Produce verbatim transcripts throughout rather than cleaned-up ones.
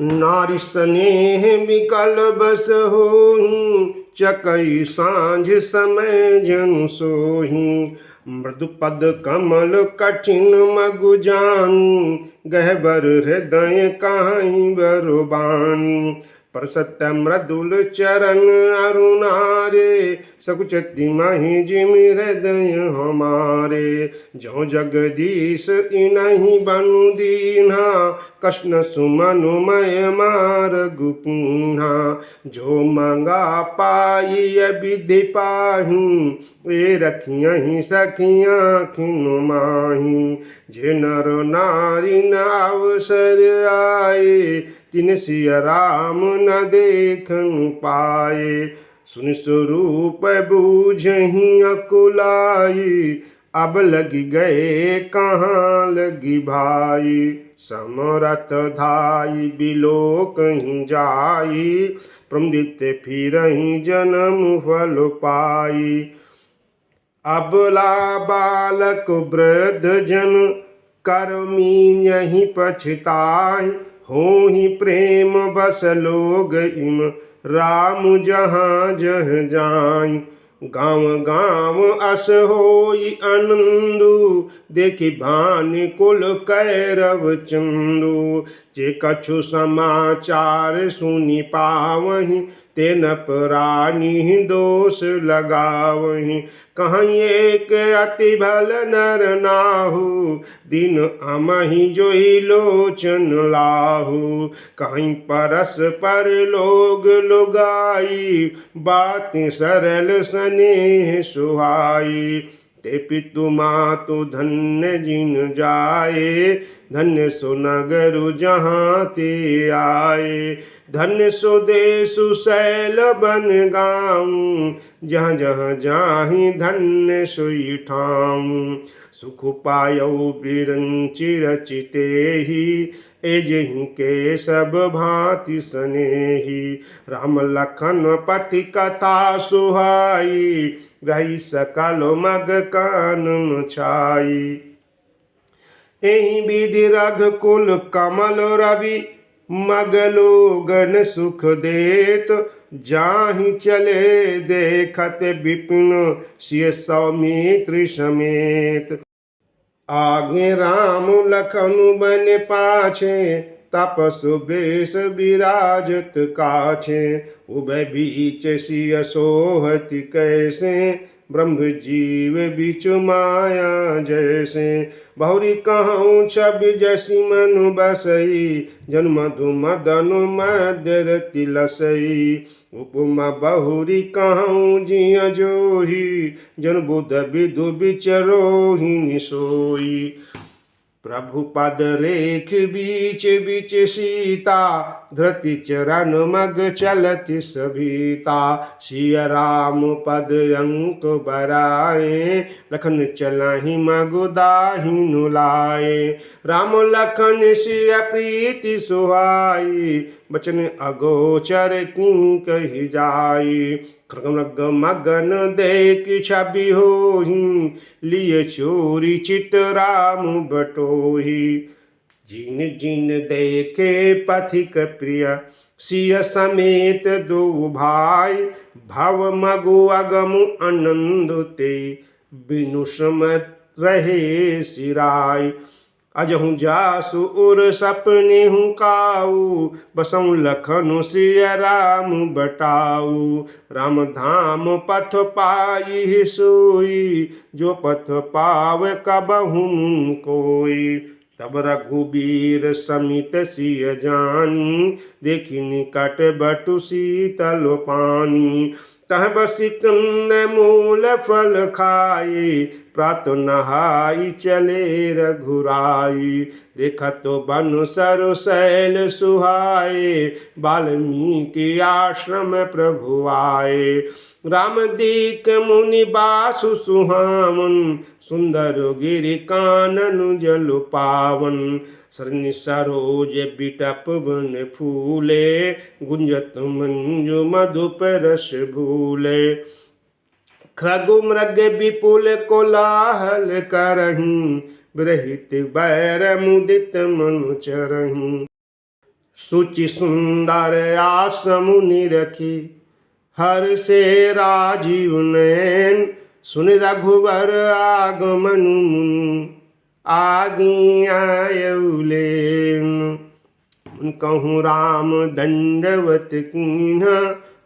नारी स्नेह विकल बस होही, चकई साँझ समय जन सोही। मृदु पद कमल कठिन मगु जानी, गहबर हृदय कहाई बरु बानी। पर सत्य मृदुल चरण अरुणारे, सकुचति महि जिमि हृदय हमारे। जो जगदीश इनहि बनु दीन्हा, कष्ण सुमनु मय मारगु कीन्हा। जो माँगा पाई अबिधि पाही, ए रखियहि सखियाँ खिन माही। जे नर नारी न अवसर आए, तिन सिय राम न देखन पाए। सुनि स्वरूप बूझहिं अकुलाई, अब लगि गए कहाँ लगि भाई। समरथ धाई बिलोकहिं जाई, प्रमुदित फिरहिं जनम फल पाई। अबला बालक वृद्ध जन, करमी यहि पछताहि। होहि प्रेम बस लोग इम, राम जहाँ जह जाई। गाँव गाँव अस होई आनंदु, देखि भानि कुल कैरव चंदु। जे कछु समाचार सुनि पावहिं, ते न प्राणी दोष लगावहिं। कहहिं एक अति भल नर नाहु, दीन अमहिं जोइ लोचन लाहु। कहहिं परस्पर लोग लुगाई, बात सरल स्नेह सुहाई। ते पितु मातु धन्य जिन जाए, धन्य सो नगरु जहाँ ते आए। धन्य सो देसु सैल बन गाँव, जहाँ जहाँ जाहिं धन्य सोई ठाँव। सुख पायउ बिरंचि रचि तेहि, एजहिं केसब भाँति स्नेहि। राम लखन पथि कथा सुहाई, रही सकल मग कानन छाई। एहि बिधि रघुकुल कमल रवि, मग लोगन सुख देत। जाहिं चले देखत बिपिन, सिय सौमित्र समेत। आगे राम लखन बन पाछे, तपसु बेस बिराजत काछे। उभय बीच सिय सोहति कैसे, ब्रह्म जीव बिचु माया जैसे। बहुरि कहउँ छबि जसि मनु बसई, जनु मधु मदन मद रति लसई। उपमा बहुरि कहउँ जिय जोही, जनु बुध बिधु बिचरोहिनि सोई। प्रभु पद रेख बीच बीच सीता, धृति चरण मग चलति सभीता। सिय राम पद अंक बराए, लखन चलहिं मगु दाहिनु लाए। राम लखन सिय प्रीति सुहाई, बचन अगोचर किन कहि जाई। खग मृग मगन देखि छबि होहिं, लिय चूरि चित राम बटोही। जिन जिन देखे पथिक प्रिय, सिय समेत दुइ भाई। भव मगु अगम आनंद ते, बिनु श्रम रहे सिराई। अजहु जासु उर सपनेहु काऊ, बसउ लखन सिय राम बटाऊ। राम धाम पथ पाई सोई, जो पथ पावे कबहुँ मुनि कोई। तब रघुबीर समित सिय जानी, देखि निकट बटु सीतल पानी। तह बसि कंदमूल फल खाई, प्रात नहाई चले रघुराई। देखत बन सरु सैल सुहाए, वाल्मीकि आश्रम प्रभु आए। राम दीख मुनि बासु सुहावन, सुंदर गिरि कानन जल पावन। सरनि सरोज बिटप बन फूले, गुंजत मंजु मधुप रस भूले। खग मृग बिपुल कोलाहल करहिं, बिरहित बैर मुदित मन चरहिं। सुचि सुंदर आस मुनि रखि, हर्षे राजीव नयन। सुनि रघुबर आगमन मुनि, आगि आयउ लेन। मुनि कहूँ राम दंडवत कीन्हा,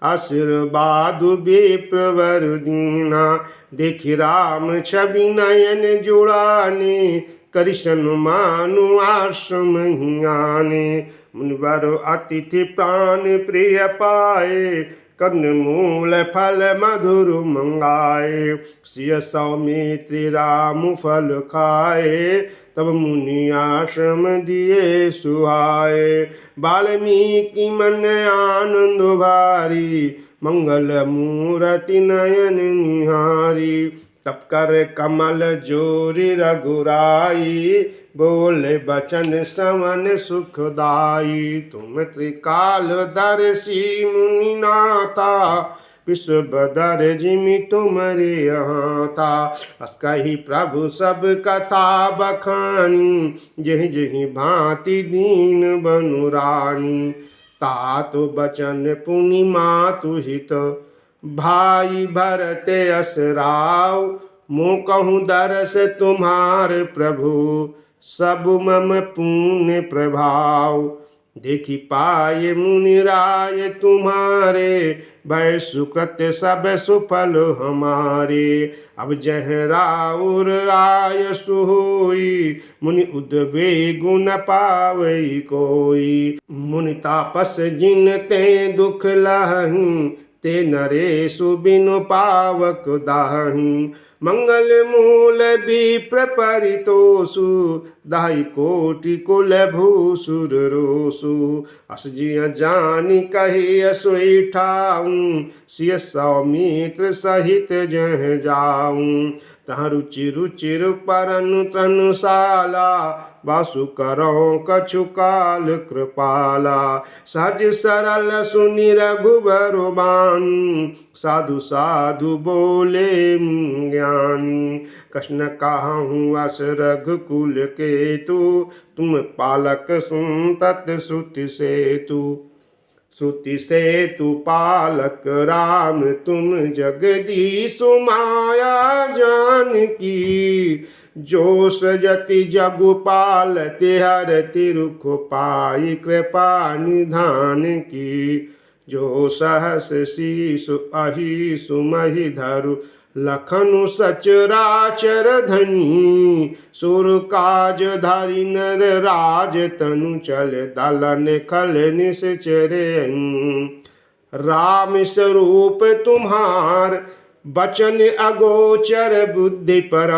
आशीर्वाद विप्रवर दीन्हा। देखि राम छवि नयन जुड़ाने, करि सन्मानु आश्रम ही आने। मुनिवर अतिथि प्रान प्रिय पाए, कंदमूल फल मधुर मंगाए। सिय सौमित्रि राम फल खाए, तब मुनि आश्रम दिए सुहाए। वाल्मीकि मन आनंद भारी, मंगल मूरति नयन निहारी। तब कर कमल जोरि रघुराई, बोले बचन सवन सुखदाई। तुम त्रिकालदर्शी मुनिनाथा, विश्वदर जिमि तुमरे हाथा। अस कहि प्रभु सब कथा बखानी, जेहि जेहि भाँति दीन बनु रानी। तात बचन पुनि मातु हित, भाई भरत अस राव। मोकहु दरस तुम्हार प्रभु, सब मम पुण्य प्रभाव। देखि पाए मुनि राय तुम्हारे, भए सुकृत सब सुफल हमारे। अब जह राउर आय सुहोई, मुनि उद्वेग न पावइ कोई। मुनि तापस जिन ते दुख लहहिं, ते नरेसु बिनु पावक दाहहिं। मंगल मूल विप्र परितोषु, दाहि कोटि कुल भूसुर रोसु। अस जिय जानि कहि असोई ठाउँ, सिय सौमित्र सहित जह जाउँ। तहाँ रुचि रुचिर परनु तनुसाला, बासु करौं कछु काल कृपाला। सहज सरल सुनि रघुबर बानी, साधु साधु बोले मुनि ज्ञानी। कछु न कहउँ अस रघुकुल केतु, तुम पालक संतत सुत सेतु। सुत सेतु पालक राम तुम जगदीसु माया जानकी। जो सजति जगु पालति हरति रुख पाई कृपा निधान की। जो सहस सीसु अहीसु महि धरु लखनु सचराचर धनी। सुर काज धरि नर राज तनु चल दलन खल निसचर अहीं। राम स्वरूप तुम्हार बचन अगोचर बुद्धि पर,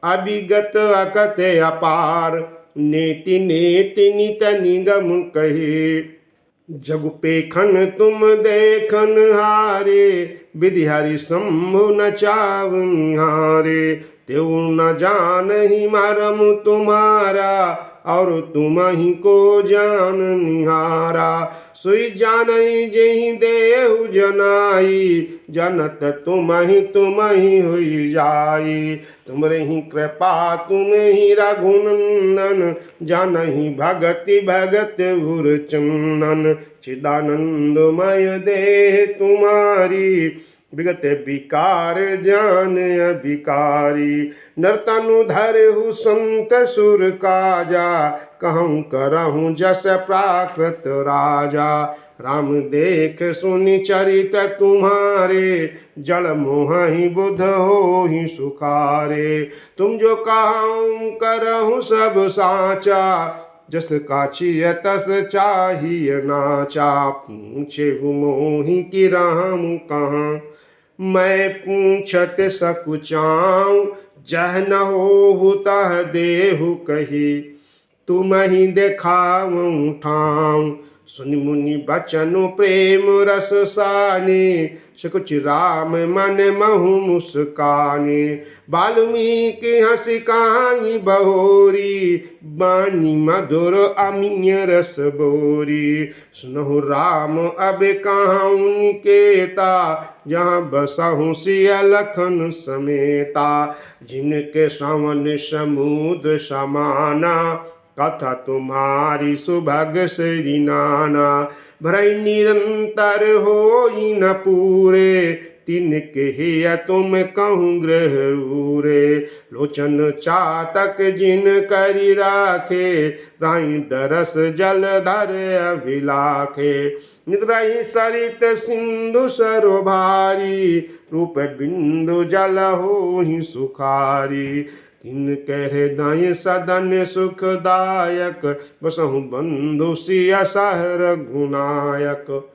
अभिगत अकथ अपार। नेति नेति नित निगम कही, जगु पेखन तुम देखन हारे, विधि हरि शंभु न चाव निहारे। तेउ न जानहि मरम तुम्हारा, और तुमहि को जाननिहारा। सोई जानहि जेहि देहु जनाई, जनत तुमहि तुमहि होइ जाई। तुमरहि कृपा तुमहि रघुनंदन, जानहि भगति भगत उर चंदन। चिदानंदमय देह तुम्हारी, विगत विकार जान अविकारी। नर तनु धरहु संत सुर काजा, कहउँ करहु जस प्राकृत राजा। राम देख सुनि चरित तुम्हारे, जड़ मोहहि बुध होहि सुखारे। तुम जो कहउँ करहु सब साचा, जस काछिय तस चाहिय नाचा। पूछेहु मोहि कि रहम कहाँ, मैं पूछत सकुचाउँ। जह न होहु तह देहु कही, तुमहि देखावउँ ठाउँ। सुनि मुनि बचन प्रेम रस साने, सकुचि राम मन महु मुस्काने। वाल्मीकि हँसि कहाई बहोरी, बानी मधुर अमिय रस बोरी। सुनहु राम अब कहाउँ निकेता, जहाँ बसहु सिय लखन समेता। जिनके सवन समुद्र समाना, कथा तुम्हारी सुभग श्री नाना। भरई निरंतर होई न पूरे, तिनके हिय तुम कहूँ गृह रूरे। लोचन चातक जिन करि राखे, राई दरस जलधर अभिलाखे। नित रही सरित सिंधु सरु भारी, रूप बिंदु जल होहि सुखारी। तिनके हृदय सदन सुखदायक, बसहु बंधु सिय सह रघुनायक।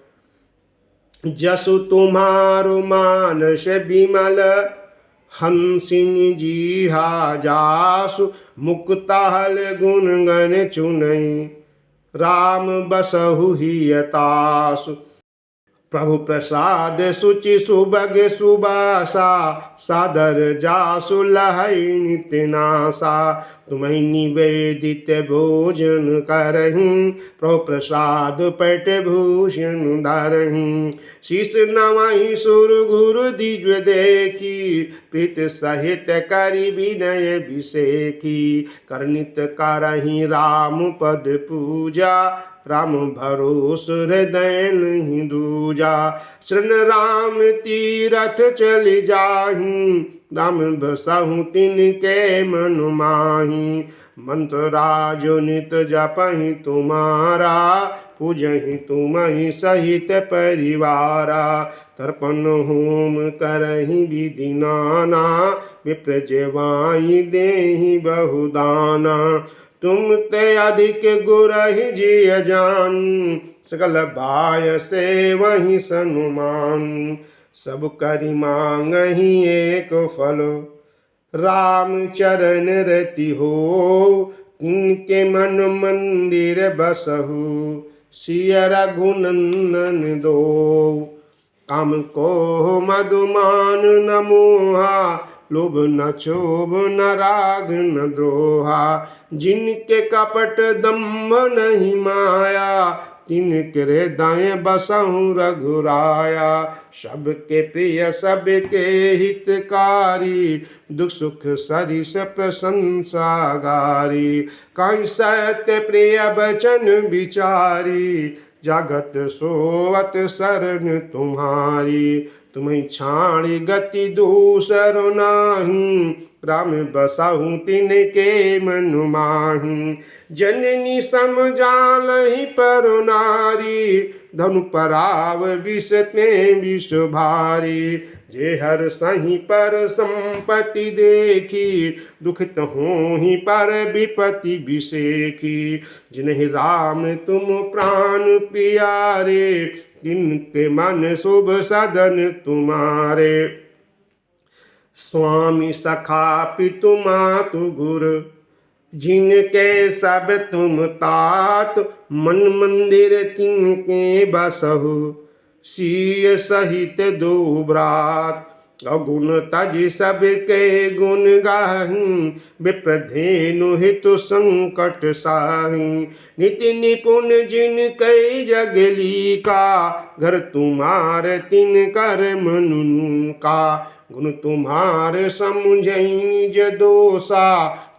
जसु तुम्हारु मानस विमल, हंसिनि जीहा जासु, मुकुतहल गुन गन चुनई, राम बसहु हिय तासु। प्रभु प्रसाद सुचि सुभग सुबासा, सादर जासु लहई नित नासा। तुम्हैं निवेदित भोजन करहिं, प्रभु प्रसाद पट भूषण धरहिं। शीश नवहिं सुर गुर दिव्य देखि, प्रीत सहित करि विनय बिसेखि। कर नित करहिं राम पद पूजा, राम भरोस हृदय नहीं दूजा। शरण राम तीरथ चलि जाहिं, राम बसहु तिनके मन माहिं। मंत्र राजु नित जपहिं तुम्हारा, पूजहिं तुम्हैं सहित परिवारा। तर्पण होम करहिं विधि नाना, विप्र जेवाहिं देहिं बहु दाना। तुम ते अधिक गुरहिं जिय जान, सकल भाय सेवहिं सनुमान। सब करि मांगहिं एक फल, राम चरण रति होउ, तिनके मन मंदिर बसहु, सिय रघुनंदन दोउ। काम क्रोध मद मान न मोहा, लोभ न क्षोभ न राग न द्रोहा। जिनके कपट दंभ नहीं माया, तिनके हृदय बसहु रघुराया। सबके प्रिय सबके हितकारी, दुख सुख सरिस प्रशंसा गारी। कहि सत्य प्रिय बचन बिचारी, जागत सोवत शरण तुम्हारी। तुम्हैं छाड़ि गति दूसर नाहीं, राम बसहु तिनके मन माहिं। जननी सम जालहिं पर नारी, धनु पराव बिसते बिस भारी। जे हरसहिं पर संपति देखि, दुखित होहिं पर बिपति बिसेखि। जिनहिं राम तुम प्रान पियारे, तिनके मन शुभ सदन तुम्हारे। स्वामी सखा पितु मातु गुर, जिनके सब तुम तात, मन मंदिर तिनके बसहु, सिय सहित दो ब्रात। अवगुण तजि सबके गुण गाहिं, विप्र धेनु हितु संकट साहिं। नीति निपुण जिनके जग लीका, घर तुम्हार तिनकर मनुका। गुण तुम्हार समुझइ निज दोसा,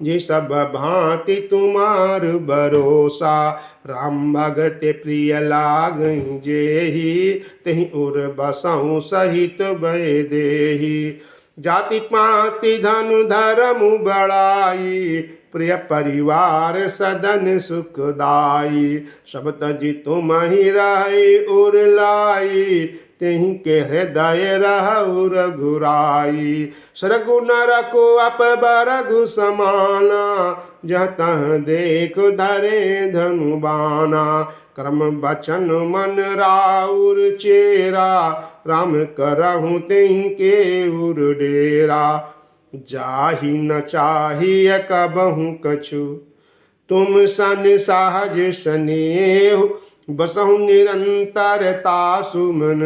जे सब भाँति तुम्हार भरोसा। राम भगत प्रिय लागइ जेहि, तेहि उर बसहु सहित वैदेही। जाति पाति धन धर्म बड़ाई, प्रिय परिवार सदन सुखदाई। सब तजि तुम्हि रहइ उर लाइ, तेहि के हृदय रहउ रघुराई। सरगु नरकु अपबरगु समाना, जह तह देखु धरे धनु बाना। क्रम बचन मन राउर चेरा, राम करहु तेहि के उर डेरा। जाहि न चाहिय कबहुँ कछु, तुम सन सहज स्नेहु, बसहु निरंतर तासु मन,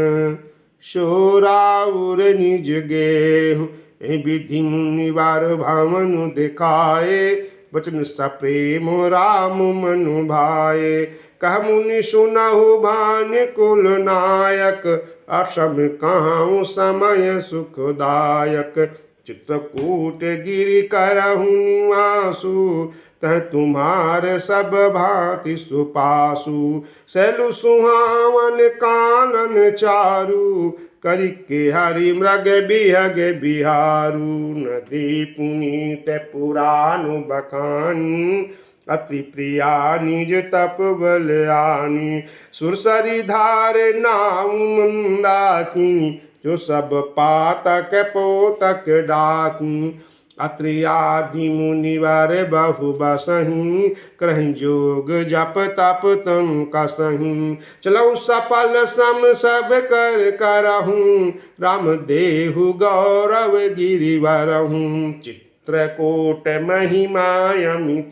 सो राउर निज गेहु। ए विधि मुनि वर भवन देखाए, बचन सप्रेम राम मन भाए। कह मुनि सुनहु भान कुल नायक, असम कहाउ समय सुखदायक। चित्रकूट गिरि करहु निवासु, तह तुम्हार सब भांति सुपासु। सैलु सुहावन कानन चारु, करिके हरि मृग बिहग बिहारु। नदी पुनीत पुरानु बखानी, अति प्रिया निज तप बल आनी। सुरसरी धार नाउ मंदाकिनी, जो सब पातक पोतक डाकिनी। अत्रि आदि मुनिवर बहु बसहिं, करहिं जोग जप तप तन कसहिं। चलउ सफल सम सब कर करहुँ, राम देहु गौरव गिरिवरहुँ। चित्रकूट महिमा अमित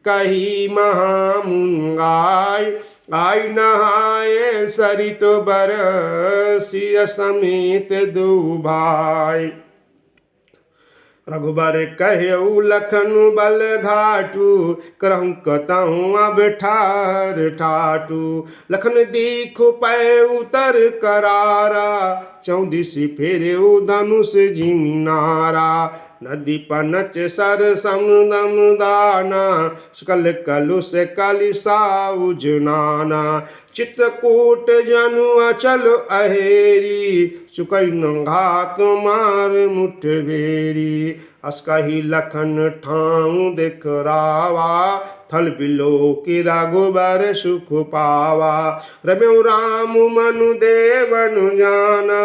कही महामुंगाय, आइ नहाय सरित बर सिय समेत दो भाई। रघुबर कहेउ लखन बल घाटू, करहु कतहु अब ठार ठाटू। लखन दीखु पै उतर करारा, चौदिस फेरेउ धनुष जिमिनारा। नदी पनच सर समदम दाना, सकल कलुष कलिसाउज नाना। चित्रकूट जनु अचल अहेरी, चुकइ न घात मार मुठभेरी। अस कहि लखन ठाउँ देख रावा, थल बिलोकि रघुबर सुख पावा। रमेउ राम मनु देवन जाना,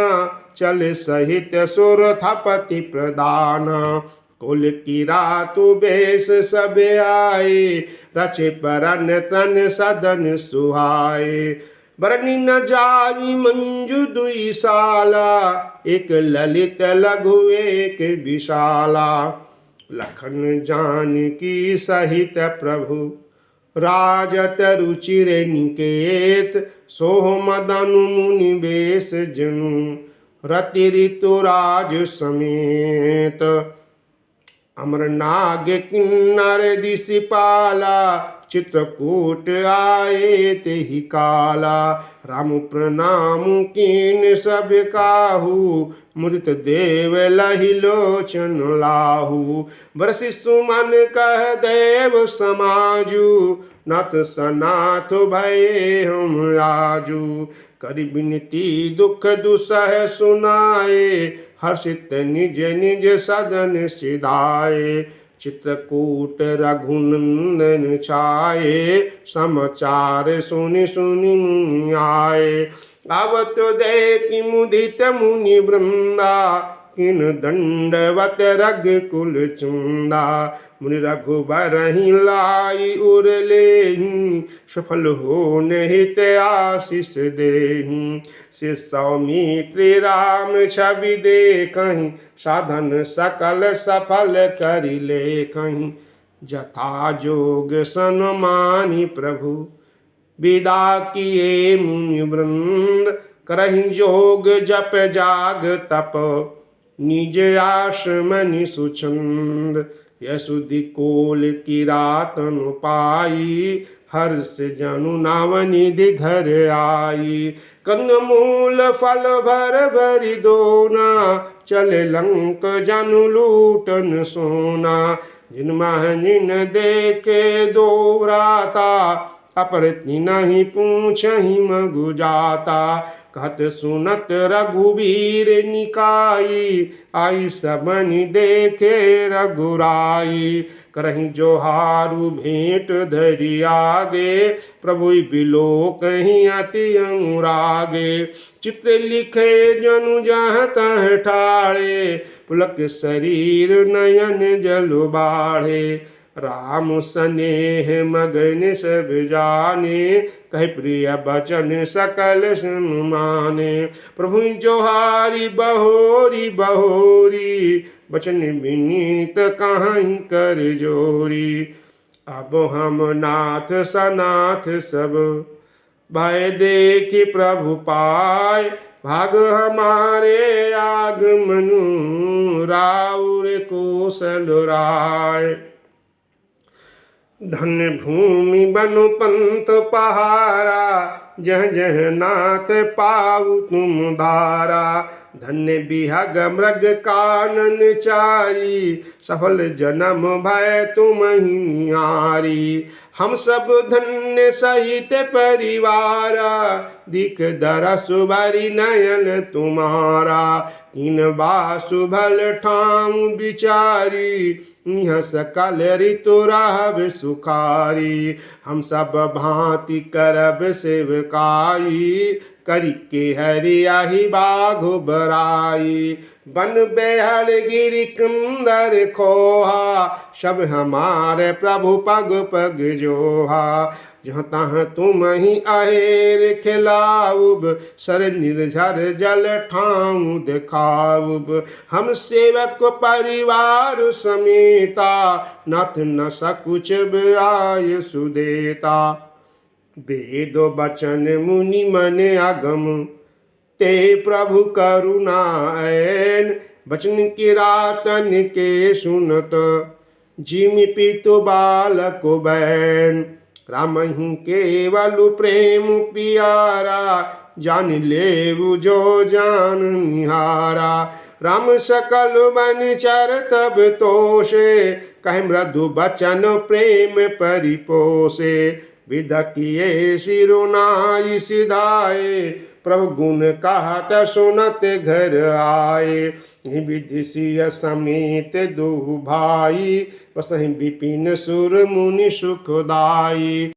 चले सहित सुरथपति प्रधाना। कुल किरातु बेस सब आए, रचे परन तन सदन सुहाए। बरनि न जाई मंजु दुइ साला, एक ललित लघु एक विशाला। लखन जानकी सहित प्रभु, राजत रुचिर निकेत। सोह मदनु मुनि बेस जनु, रति ऋतु राज समेत। अमर नाग किन्नर दिसि पाला, चित्रकूट आए तेहि काला। राम प्रणाम कीन सब काहू, मुदित देव लहि लोचन लाहू। बरसि सुमन कह देव समाजू, नाथ सनाथ भये हम आजू। करि बिनती दुख दुसह सुनाए, हर्षित निज निज सदन सिधाए। चित्रकूट रघुनंदन छाए, समाचार सुनि सुनि मुनि आए। आवत देखि मुदित मुनि वृंदा, कीन दंडवत रघुकुल चंदा। मुनि रघुबरहि लाइ उर लेहिं, सफल होन हित आसिस देहिं। सि सौमित्रि राम छवि देखहिं, साधन सकल सफल करि लेखहिं। जथा जोग सनमानि प्रभु, बिदा किए मुनि वृंद। करहिं जोग जप जाग तप, निज आश्रमनि सुछंद। यह सुधि कोल किरातन पाई, हर्ष जनु नावनिधि घर आई। कंदमूल फल भर भरि दोना, चले लंक जनु लूटन सोना। जिन महजिन देखे दो भ्राता, अपर तिनहि पूछहिं मगु जाता। कहत सुनत रघुबीर निकाई, आई सबनि देखे रघुराई। करहिं जोहारु भेंट धरि आगे, प्रभु बिलोकहिं अति अनुरागे। चित्र लिखे जनु जहाँ तहाँ ठाढ़े, पुलक सरीर नयन जल बाढ़े। राम सनेह मगन सब जाने, कहि प्रिय बचन सकल सुन माने। प्रभु जोहारि बहोरि बहोरि, बचन बिनीत कहहिं कर जोरि। अब हम नाथ सनाथ सब, भय देखि प्रभु पाय। भाग हमारे आगमनु राउर कोसल राय। धन्य भूमि बन पंत पहारा, जह जह नाथ पाउ तुम धारा। धन्य बिहग मृग कानन चारी, सफल जनम भय तुमहि निहारी। हम सब धन्य सहित परिवारा, दिख दरस भरि नयन तुम्हारा। कीन बासु भल ठाउँ बिचारी, इहाँ सकल ऋतु रहब सुखारी। हम सब भाँति करब सेवकाई, करिके हरि आही बाघ बराई। बन बेहड़ गिरि कुंदर खोहा, सब हमार प्रभु पग पग जोहा। जहाँ तहाँ तुमहि अहेर खेलाउब, सर निर्झर जल ठाउँ देखाउब। हम सेवक परिवार समेता, नाथ न सकुच आयसु देता। वेद वचन मुनि मन आगम, ते प्रभु करुणा ऐन। वचन किरातन के सुनत, जिमि पितु बालक बैन। रामहि केवल प्रेम पियारा, जानि लेउ जो जाननिहारा। राम सकल बन चर तब तोषे, कहे मृदु वचन प्रेम परिपोषे। विदा किए सिरु नाइ सिधाए, प्रभु गुण कहत सुनत घर आए। इहि विधि सिय समेत दुइ भाई, बसहि विपिन सुर मुनि सुखदाई।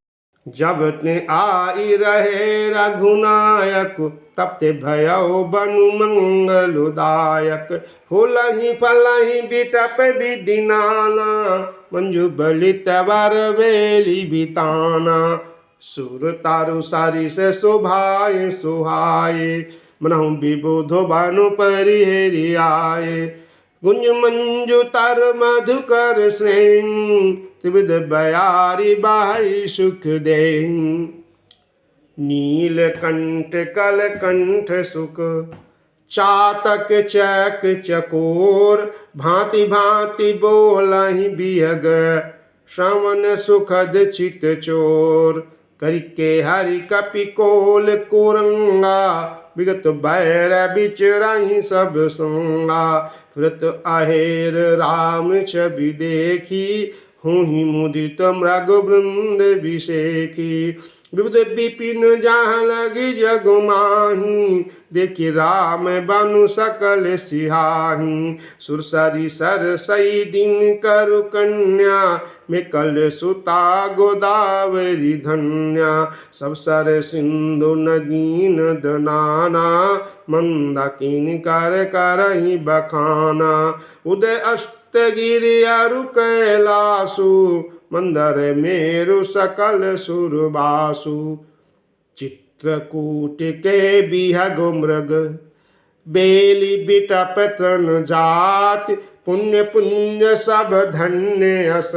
जब ते आई रहे रघुनायक, तब ते भयउ बनु मंगलदायक। होलहि फलहि बिटप विधि नाना, मंजु बलित वर बेलि बिताना। सुर तारु सरिस सुभाए सुहाए, मनहु विबुध बनु परिहेरि आए। गुंज मंजु तर मधुकर श्रेंग, त्रिविध बयारि बहइ सुख देंग। नीलकंठ कलकंठ सुक, चातक चैक चकोर, भाँति भाँति बोलहिं बिहग, श्रवण सुखद चित चोर। करिके हरि कपि कोल कुरंगा, विगत बैर बिचरहिं सब संगा। फिरत अहेर राम छवि देखि, होहिं मुदित मृग वृंद बिसेखि। विविध विपिन जहाँ लगि जग माहिं, देखि राम बनु सकल सिहाहिं। सुर सरि सरसइ दिनकरु कन्या, मेकल सुता गोदावरी धन्या। सब सर सिंधु नदी नद नाना, मंदाकिनी कर करहिं बखाना। उदय अस्त गिरि अरु कैलासु, मंदर मेरु सकल सुर बासु। चित्रकूट के बिहग मृग, बेलि बिटप तृण जाति। पुण्य पुंज सब धन्य अस,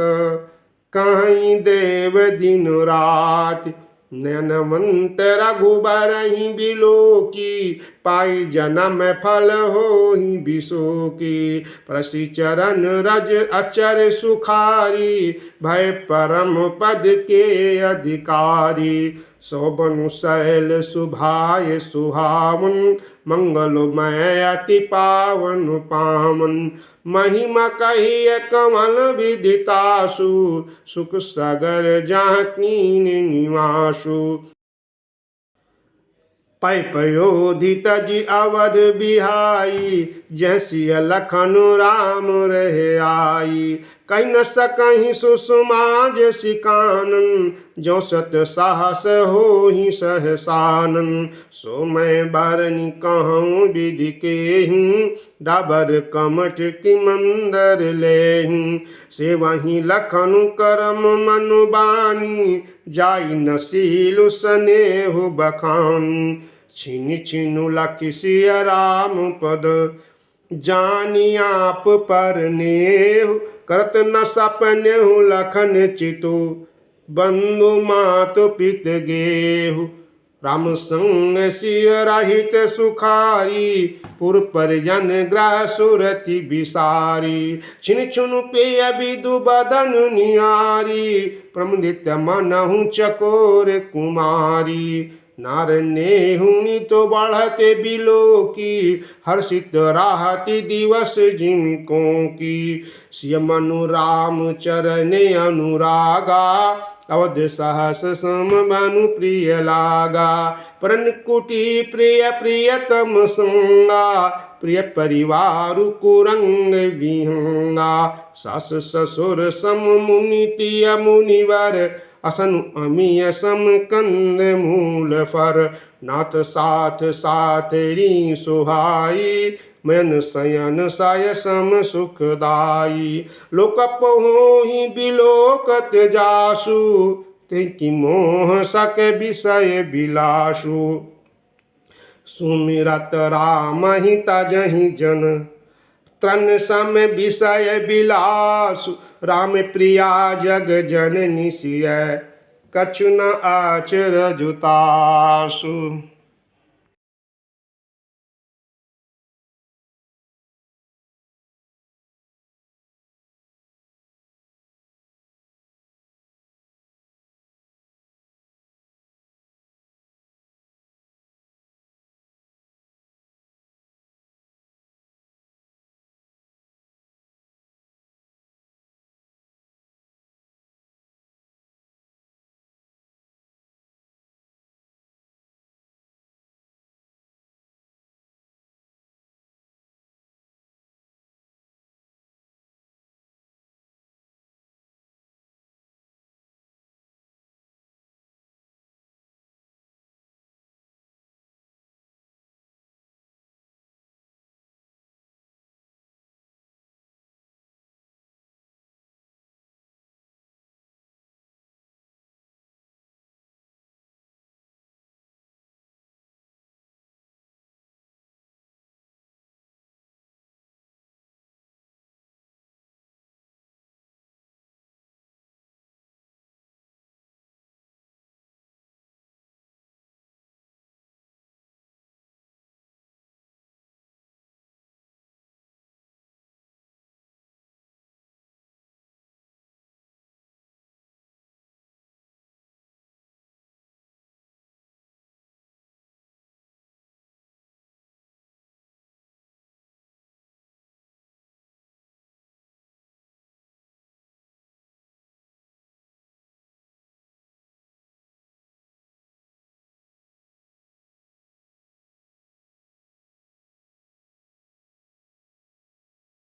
कहइँ देव दिन राति। नयनवंत रघुबरहिं बिलोकी, पाइ जनम फल होहिं बिसोकी। परसि चरण रज अचर सुखारी, भए परम पद के अधिकारी। सोबन सैल सुभाए सुहावन, मंगलमय अति पावन पावन। महिमा कहिए कवन विधि तासु, सुख सगर जहाँ कीन्ह निवासु। पै पयोधि तजि अवध बिहाई, जैं सिय लखन राम रहे आई। कहि न सकहिं सुसमाज सिकानन, जो सत साहस होहिं सहसानन। सो मैं बरनि कहउँ विधि केहिं, डाबर कमठ की मंदर लेहिं। सेवहिं लखन करम मनु बानी, जाइ न सीलु सनेहु बखानी। छिनि छिनु लखि सिय राम पद, जानि आप परनेहु। करत न सपनेहु लखन चितु, बंधु मातु पित गेहु। राम संग सिय रहित सुखारी, पुर परिजन गृह सुरति बिसारी। छिनि छिनु पेय बिधु बदन निहारी, प्रमुदित मनहु चकोर कुमारी। नार नेहुनि तो बढ़त बिलोकी, हर्षित रहति दिवस जिनको की। सिय मनु राम चरण अनुरागा, अवध सहस सम मनु प्रिय लागा। परन कुटी प्रिय प्रियतम संगा, प्रिय परिवारु कुरंग विहंगा। सास ससुर सम मुनि तिय मुनिवर, असनु अमिय सम कंद मूल फर। नाथ साथ साथ री सुहाई, मयन सयन सय सम सुखदाई। लोक पहोहि बिलोकत जासु, तेहि मोह सक विषय बिलासु। सुमिरत रामहि तजहि जन, तृण सम विषय बिलासु। राम प्रिया जग जननि सिय, कछु न अचरजु तासु।